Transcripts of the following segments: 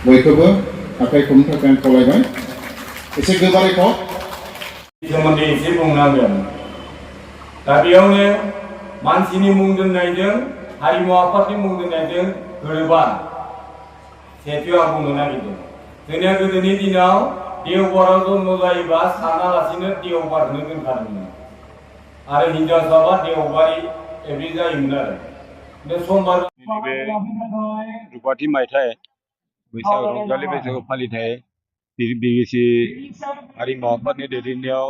बयखौबो आखाइ खबनो थाखाय आं खावलायबाय एसे गोबारै खब सोमोन्दै एसे बुंनांगोन दा बेयावनो मानसिनि मुं दोननायजों हारिमु आफादनि मुं दोननायजों गोरोबा सेथियाव आं बुंनो नागिरदों जोंनिया गोदोनि दिनाव देवबाराव जन्म जायोबा सानालासिनो देवबारखौनो दोनखादोंमोन आरो हिनजावसाबा देवबारि एब्रि जायोमोन आरो बे समबार रुपाथि मायथाइ बैसागु रंजालि बैसागु फालिथाय बिबिसि हारिमु आफादनि दैदेननायाव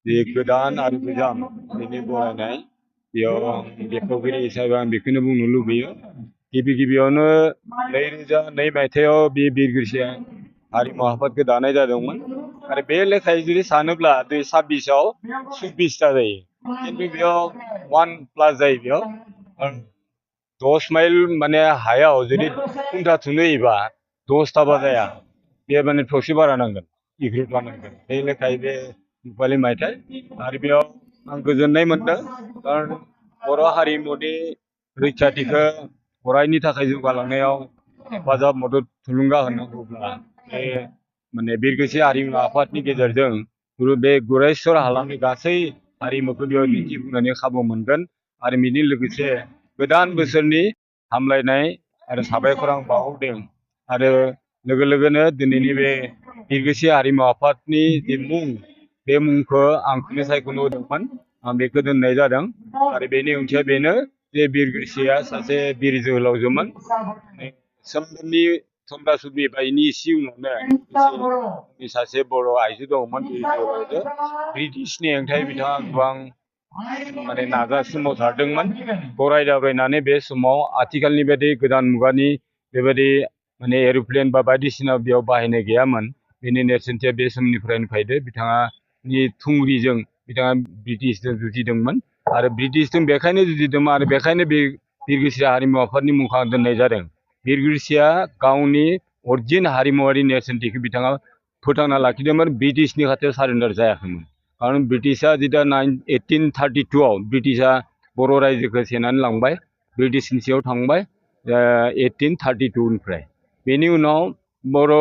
जे गोदान आरो गोजाम बेनि बरायनाय बेयाव आं बेखेवगिरि हिसाबै आं बेखौनो बुंनो लुबैयो गिबियावनो 2002 मायथाइयाव बे बिरगोस्रिया हारिमु आफादखौ दानाय जादोंमोन आरो बे लेखायै जुदि सानोब्ला 2026आव 26ता जायो खिन्थु बेयाव 1+ जायो बेयाव 10 माइल माने हायाव जुदि खुन्था थुनो होयोबा 10ताबा जाया बे माने थरसे बारा नांगोन 11 बानांगोन बे लेखायै बे रुपालि मायथाइ आरो बेयाव आं गोजोननाय मोनदों खारन बर' हारिमुनि रैखाथिखौ अरायनि थाखाय जौगालांनायाव हेफाजाब मदद थुलुंगा होनांगौब्ला बे माने बिरगोस्रि हारिमु आफादनि गेजेरजों बे गुरेस्वर हालामनि गासै हारिमुखौ बेयाव दिन्थिफुंनायनि खाबु मोनगोन आरो बेजों लोगोसे गोदान बोसोरनि हामलायनाय आरो साबायखर आं बावहरदों आरो लोगोनो दिनैनि बे बिरगोस्रि हारिमु आफादनि जे मुं बे मुंखौ आंखौनो सायख'नो होदोंमोन आं बेखौ दोननाय जादों आरो बेनि ओंथिया बेनो जे बिरगोस्रिया सासे बिर जोहोलावजोमोन सोमदोननि समरासुबि बायनि इसे उनावनो सासे बर' आइजो दंमोन बिर जोहोलावजो ब्रिटिशनि हेंथायै बिथाङा गोबां माने सोमावसारदोंमोन गराय दाब्रायनानै बे समाव आथिखालनि बायदि गोदान मुगानि बेबायदि माने एर'प्लेन बा बायदिसिना बेयाव बाहायनाय गैयामोन बेनि नेरसोनथिया बे समनिफ्रायनो फैदो बिथाङानि थुंग्रिजों बिथाङा ब्रिटिशजों जुजिदोंमोन आरो ब्रिटिशजों बेखायनो जुजिदोंमोन आरो बेखायनो बे बिरगोस्रि हारिमु आफादनि मुंखौ दोननाय जादों बिरगोस्रिया गावनि अरिजिन हारिमुवारि नेरसोनथिखौ बिथाङा फोथांना लाखिदोंमोन ब्रिटिशनि खाथियाव सारेन्डार जायाखैमोन खारन ब्रिटिशआ जिदा 1832आव ब्रिटिशआ बर' रायजोखौ सेनानै लांबाय ब्रिटिशनि सायाव थांबाय 1832निफ्राय बेनि उनाव बर'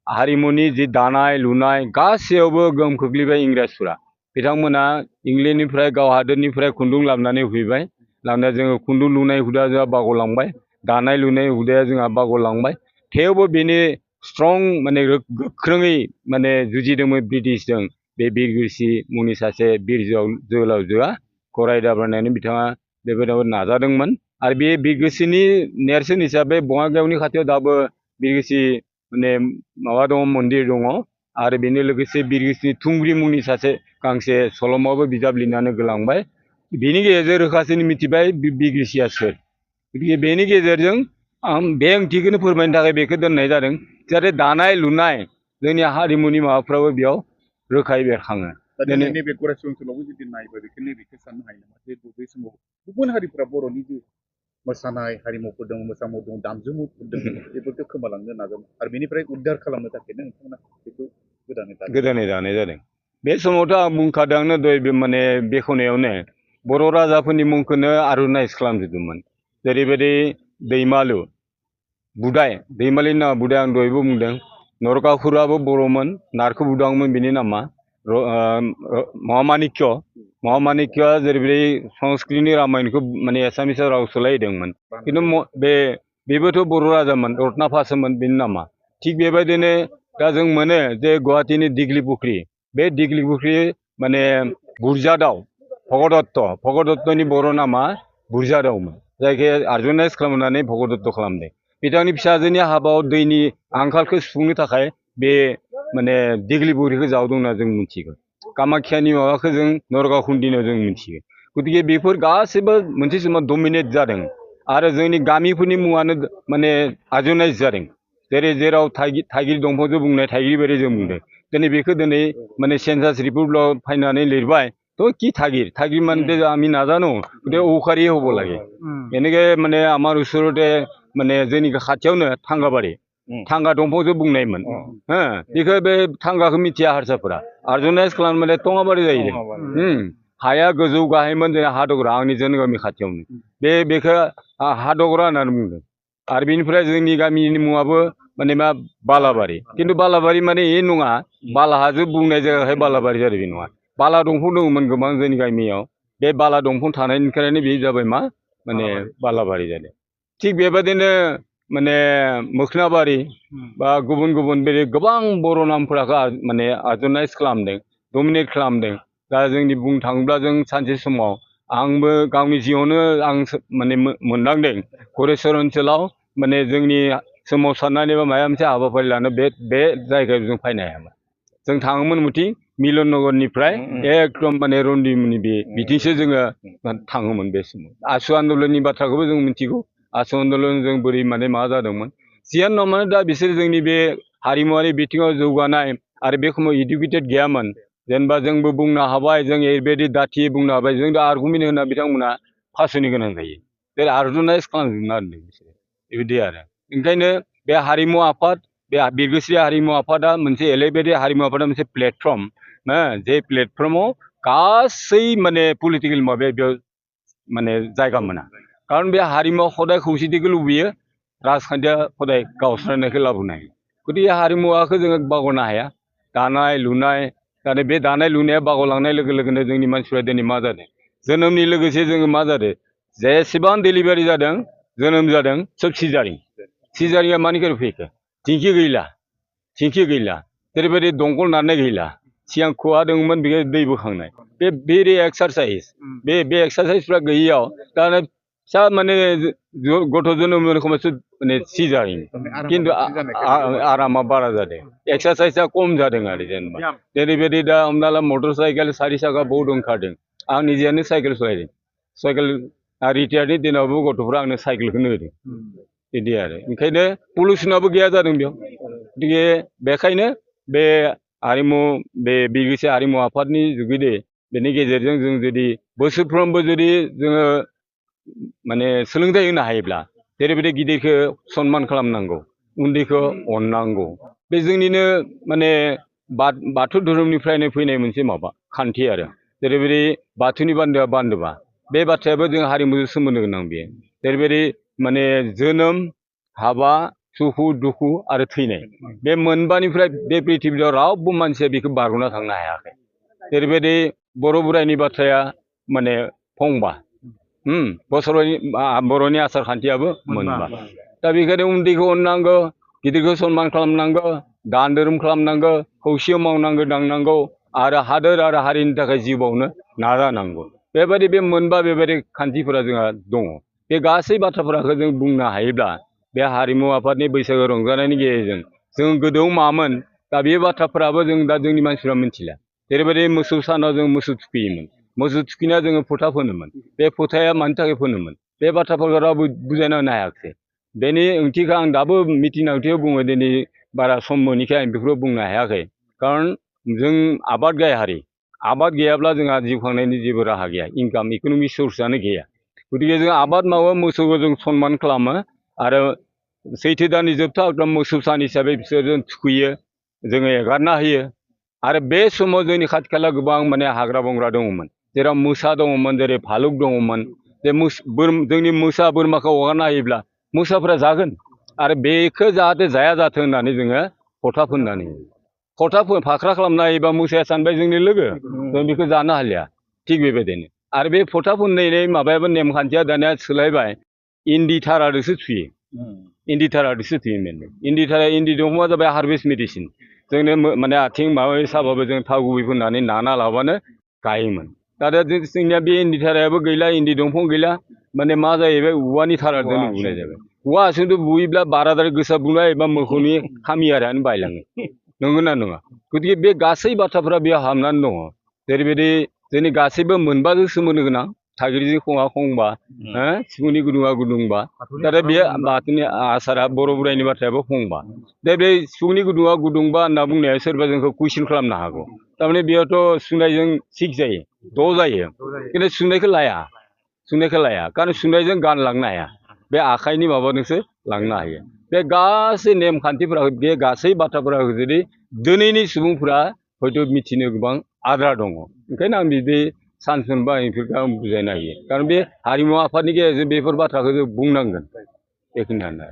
हारिमुनि जि दानाय लुनाय गासैयावबो गोहोम खोख्लैबाय इंराजफोरा बिथांमोना इंलेन्डनिफ्राय गाव हादोरनिफ्राय खुन्दुं लाबोनानै होफैबाय लाबोना जोङो खुन्दुं लुनाय हुदाया जोंहा बावगारलांबाय दानाय लुनाय हुदाया जोंहा बावगारलांबाय थेवबो बेनि स्ट्रं माने गोख्रोङै माने जुजिदोंमोन ब्रिटिशजों बे बिरगोस्रि मुंनि सासे बिर जोहोलावजोआ गराय दाब्रायनानै बिथाङा बेबायदियाव नाजादोंमोन आरो बे बिरगोस्रिनि नेरसोन हिसाबै बङाइगावनि खाथियाव दाबो बिरगोस्रि माने माबा दङ मन्दिर दङ आरो बेनि लोगोसे बिरगोस्रिनि थुंग्रि मुंनि सासे गांसे सल'माबो बिजाब लिरनानै गोलांबाय बेनि गेजेरजों रोखासिन मिथिबाय बिरगोस्रिया सोर गतिके बेनि गेजेरजों आं बे ओंथिखौनो फोरमायनो थाखाय बेखौ दोननाय जादों जाहाथे दानाय लुनाय जोंनि हारिमुनि माबाफ्राबो बेयाव रोखायै बेरखाङो दिनै नैबे गरायस्वर ओनसोलावबो जुदि नायोबा बेखौ साननो हायो नामा जिहेतु बै समाव गुबुन हारिफोरा बर'नि जि मोसानाय हारिमुफोर दङ मोसामुर दङ दामजुमुफोर दङ बेफोरखौ खोमालांनो नाजादों आरो बेनिफ्राय उद्धार खालामनो थाखायनो नोंथांमोना बेखौ गोदानै दानाय जादों बे समावथ' आं बुंखादोंनो दहाय बे माने बेखेवनायावनो बर' राजाफोरनि मुंखौनो आरुनाइज खालामजोबदोंमोन जेरैबायदि दैमालु बुदाय दैमालिनि नामा बुदाय आं दहायबो बुंदों नरकासुराबो बर'मोन नारखो बुदांमोन बिनि नामा महामानिक्यआ जेरैबायदि संस्कृतनि रामायणखौ माने एसामिसाव राव सोलायदोंमोन खिन्थु बेबोथ' बर' राजामोन रत्नाफासोमोन बिनि नामा थिग बेबायदिनो दा जों मोनो जे गुवाहाटीनि दिग्लिपुख्रि बे दिग्लिपुख्रि माने बुरजादाव भगदत्तनि बर' नामा बुरजादावमोन जायखौ आर्गेनाइज खालामनानै भगदत्त खालामदों बिथांनि फिसाजोनि हाबायाव दैनि आंखालखौ सुफुंनो थाखाय बे माने दिग्लिपुख्रिखौ जावदों होनना जों मिथिगौ कामाख्यानि माबाखौ जों नरकासुनियाव जों मिथियो गतिके बेफोर गासैबो मोनसे समाव डमिनेट जादों आरो जोंनि गामिफोरनि मुङानो माने आर्गेनाइज जादों जेराव थाइगिर दंफांजों बुंनाय थाइगिर बायदि जों बुंदों दिनै बेखौ दिनै माने सेन्सास रिपर्टआव फायनानै लिरबाय तो কি থাগির মানে আমি নাজানো গতিকে ঔষাৰী হ'ব লাগে এনেকৈ মানে আমাৰ ওচৰতে মানে जोंनि खाथियावनो थांगाबारि थांगा दंफांजों बुंनायमोन हो बेखौ बे थांगाखौ मिथिया हारसाफोरा आर्गेनाइज खालामनानै टङाबारि जाहैदों हाया गोजौ गाहायमोन जोंना हादगरा आंनि जोंनि गामि खाथियावनो बेखौ हादगरा होननानै बुंदों आरो बेनिफ्राय जोंनि गामिनि मुङाबो माने मा बालाबारि खिन्थु बालाबारि माने ए नङा बालाहाजो बुंनाय जायगाहाय बालाबारि जादों बे नङा बाला दंफां दङमोन गोबां जोंनि गामियाव बे बाला दंफां थानायनिफ्रायनो बे जाबाय मा माने बालाबारि जादों थिग बेबादिनो माने मोखोनाबारि बा गुबुन गुबुन बे गोबां बर' नामफोरा माने आर्गनाइज खालामदों डमिनेट खालामदों दा जोंनि बुंनो थाङोब्ला जों सानसे समाव आंबो गावनि जिउआवनो आं माने मोनदांदों गरेस्वर ओनसोलाव माने जोंनि सोमावसारनानै बा माबा मोनसे हाबाफारि लानो बे जायगायाव जों फैनो हायामोन जों थाङोमोन मथि मिलन नगरनिफ्राय एकदम माने रन्दिमोननि बे बिथिंसो जोङो थाङोमोन बे समाव आसु आन्दलननि बाथ्राखौबो जों मिथिगौ आसु आन्दलन जों बोरै माने मा जादोंमोन जियानो नङा मानो दा बिसोर जोंनि बे हारिमुवारि बिथिङाव जौगानाय आरो बे समाव इडुकेटेड गैयामोन जेनेबा जोंबो बुंनो हाबाय जों ओरैबायदि दाथि बुंनो हाबाय जों दा आर्गुमेन्ट होना बिथांमोना फासयनो गोनां जायो बे आर्गनाइज खालामजोबना होदों बिसोरो बेबायदि आरो ओंखायनो बे हारिमु आफाद बे बिरगोस्रि हारिमु आफादा मोनसे ओरैबायदि हारिमु आफादा मोनसे प्लेटफर्म ना जे प्लेटफर्माव गासै माने पलिटिकेल माबाया बेयाव माने जायगा मोना खारन बे हारिमुआ हदाय खौसेथिखौ लुबैयो राजखान्थिया हदाय गावस्रानायखौ लाबोनो हायो गतिके हारिमुवाखौ जोङो बावगारनो हाया दानाय लुनाय नाथाय बे दानाय लुनाया बावगारलांनाय लोगो लोगोनो जोंनि मानसिफ्रा दिनै मा जादों जोनोमनि लोगोसे जोङो मा जादों जेसेबां डेलिभारि जादों जोनोम जादों सोब सिजारिया मानिफ्राय फैखो थिंखि गैला जेरैबायदि दंखल नारनाय गैला सिगां खुवा दङमोन बेयो दै बोखांनाय बे भेरि एक्सारसाइज बे एक्सारसाइजफ्रा गैयैयाव दाना फिसा माने गथ' जोनोम खमावसो माने सिजारिन खिन्थु आरामा बारा जादों एक्सारसाइजआ खम जादों आरो जेनेबा जेरैबायदि दा हमना ला मटर साइकेल 4 साखा बहुत ओंखारदों आं निजेयानो साइकेल सलायदों साइकेल रिटायारनि दिनावबो गथ'फ्रा आंनो साइकेलखौनो होदों बिदि आरो ओंखायनो पलिउसनाबो गैया जादों बेयाव गतिके बेखायनो बे हारिमु बे बिरगोस्रि हारिमु आफादनि जुगिदे बेनि गेजेरजों जों जुदि बोसोरफ्रोमबो जुदि जोङो माने सोलोंथाइ होनो हायोब्ला जेरैबायदि गिदिरखौ सनमान खालामनांगौ उन्दैखौ अननांगौ बे जोंनिनो माने बाथौ धोरोमनिफ्रायनो फैनाय मोनसे माबा खान्थि आरो जेरैबायदि बाथौनि बान्दोआ बान्दोबा बे बाथ्रायाबो जों हारिमुजों सोमोन्दो गोनां बेयो जेरैबायदि माने जोनोम हाबा सुखु दुखु आरो थैनाय बे मोनबानिफ्राय बे पृथिबियाव रावबो मानसिया बेखौ बारग'ना थांनो हायाखै जेरैबायदि बर' बोराइनि बाथ्राया माने फंबा बर'नि आसार खान्थियाबो मोनबा दा बेखायनो उन्दैखौ अननांगौ गिदिरखौ सनमान खालामनांगौ दान धोरोम खालामनांगौ खौसेयाव मावनांगौ दांनांगौ आरो हादोर आरो हारिनि थाखाय जिउ बावनो नाजानांगौ बेबायदि बे मोनबा बेबायदि खान्थिफोरा जोंहा दङ बे गासै बाथ्राफोरखौ जों बुंनो हायोब्ला बे हारिमु आफादनि बैसागो रंजानायनि गेजेरजों जों गोदोआव मामोन दा बे बाथ्राफोराबो जों दा जोंनि मानसिफ्रा मिथिला जेरैबायदि मोसौ सानाव जों मोसौ थुखैयोमोन मोसौ थुखैनाया जोङो फोथा फोनोमोन बे फोथाया मानि थाखाय फोनोमोन बे बाथ्राफोरखौ रावबो बुजायना होनो हायाखिसै बेनि ओंथिखौ आं दाबो मिटिं ओंथियाव बुङो दिनै बारा सम मोनैखाय आं बेखौ बुंनो हायाखै खारन जों आबाद गाहाय हारि आबाद गैयाब्ला जोंहा जिउ खांनायनि जेबो राहा गैया इनकाम इक'नमिक सोर्सआनो गैया गतिके जों आबाद मावो मोसौखौ जों सनमान खालामो आरो सैथो दाननि जोबथा एकदम मोसौ सान हिसाबै बिसोरजों थुखैयो जोङो एगारना होयो आरो बे समाव जोंनि खाथि खाला गोबां माने हाग्रा बंग्रा दङमोन जेराव मोसा दङमोन जेरै भालुक दङमोन जे जोंनि मोसा बोरमाखौ हगारना होयोब्ला मोसाफोरा जागोन आरो बेखौ जाहाथे जाया जाथों होननानै जोङो फथा फोननानै फाख्रा खालामना होयोबा मोसाया सानबाय जोंनि लोगो जों बेखौ जानो हालिया थिग बेबायदिनो आरो बे फथा फोननायनि माबायाबो नेमखान्थिया दानिया सोलायबाय इन्दि थाराजोंसो थुयो इन्दि थाराजोंसो थुयो मेनलि इन्दि दंफांआ जाबाय हार्भेस्ट मेडिसिन जोंनो माने आथिं माबा साबाबो जों थाव गुबै फोननानै नाना लाबानो गायोमोन दा जोंनिया बे इन्दि थारायाबो गैला इन्दि दंफां गैला माने मा जाहैबाय औवानि थाराजोंनो बुनाय जाबाय औवा हासुंजों बुयोब्ला बाराद्राय गोसा बुनाय एबा मोसौनि खामियारानो बायलाङो नंगौना नङा गतिके बे गासै बाथ्राफोरा बेयाव हाबनानै दङ जेरैबायदि जोंनि गासैबो मोनबाजों सोमोन्दो गोनां थागिरिजों खङा खंबा सिफुंनि गुदुङा गुदुंबा दा बे बाथौनि आसारा बर' बोराइनि बाथ्रायाबो फंबा दा बे सिफुंनि गुदुङा गुदुंबा होनना बुंनाया सोरबा जोंखौ कुइसन खालामनो हागौ थारमाने बेयावथ' सुनायजों 6 जायो 6 जायो खिन्थु सुनायखौ लाया खारन सुनायजों गान लांनो हाया बे आखाइनि माबाजोंसो लांनो हायो बे गासै नेमखान्थिफोरा बे गासै बाथ्राफोरा जुदि दिनैनि सुबुंफोरा हयथ' मिथिनो गोबां आद्रा दङ ओंखायनो आं बिदि चान्स मोनबा आं बेफोरखौ आं बुजायनो हायो खारन बे हारिमु आफादनि गेजेरजों बेफोर बाथ्राखौ जों बुंनांगोन बेखिनियानो